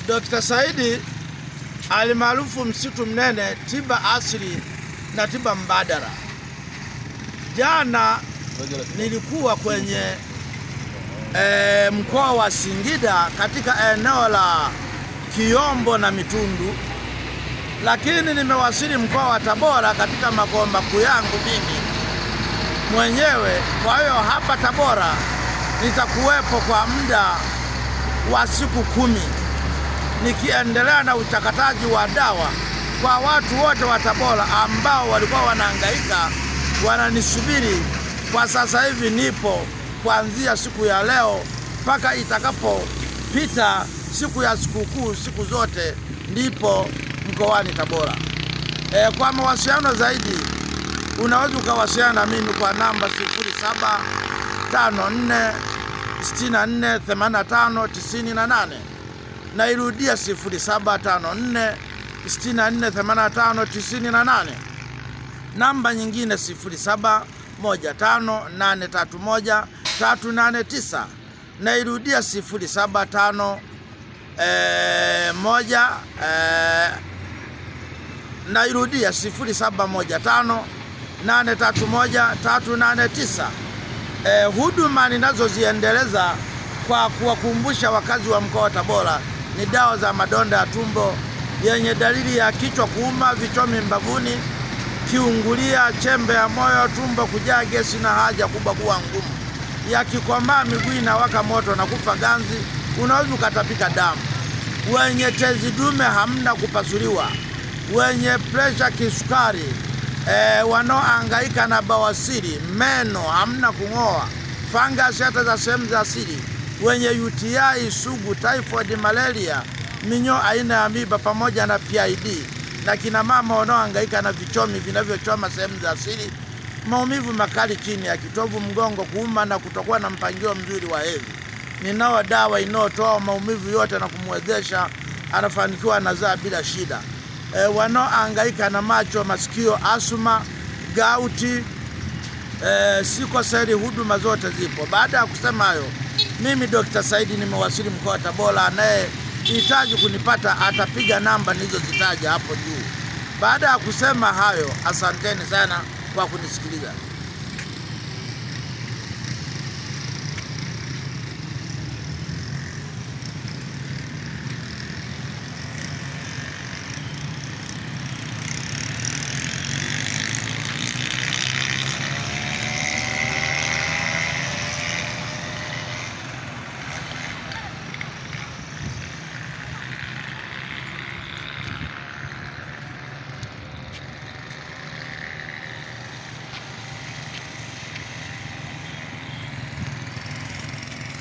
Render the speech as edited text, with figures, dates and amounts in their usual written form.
Dr. Saidi alimaarufu Msitu Mnene, tiba asili na tiba mbadala. Jana nilikuwa kwenye mkoa wa Singida katika eneo la Kiombo na Mitundu, lakini nimewasili mkoa wa Tabora katika makao makuu yangu mimi mwenyewe. Kwa hiyo hapa Tabora nitakuwepo kwa muda wa siku 10 nikiendelea na uchakataji wa dawa kwa watu wote wa Tabora ambao walikuwa wanahangaika wananisubiri. Kwa sasa hivi nipo kuanzia siku ya leo mpaka itakapopita siku ya sikukuu, siku zote ndipo mkoani Tabora. Kwa mawasiliano zaidi unaweza ukawasiliana na mimi kwa namba 0754 64 85 98. Nairudia 0754 64 85 98. Namba nyingine 0715 831 389. Nairudia 075 1 nairudia 0715 831 389. Huduma ninazoziendeleza kwa kuwakumbusha wakazi wa mkoa wa Tabora ni dawa za madonda ya tumbo yenye dalili ya kichwa kuuma, vichomi mbavuni, kiungulia, chembe ya moyo, tumbo kujaa gesi na haja kubwa kuwa ngumu, yakikomaa miguu inawaka moto na kufa ganzi, unaweza ukatapika damu. Wenye tezi dume hamna kupasuliwa, wenye pressure kisukari, wanaohangaika na bawasiri, meno hamna kung'oa, fungus hata za sehemu za asili, wenye UTI sugu, typhoid, malaria, minyoo aina ya miba pamoja na PID, na kina mama wanaohangaika na vichomi vinavyochoma sehemu za asili, maumivu makali chini ya kitovu, mgongo kuuma na kutokuwa na mpangilio mzuri wa hedhi. Ninao dawa inayotoa maumivu yote na kumwezesha anafanikiwa anazaa bila shida. Wanaohangaika na macho, masikio, asma, gauti, sikoseli, huduma zote zipo. Baada ya kusema hayo, mimi Dr. Saidi nimewasili mkoa wa Tabora. Anayehitaji kunipata atapiga namba nilizozitaja hapo juu. Baada ya kusema hayo, asanteni sana kwa kunisikiliza.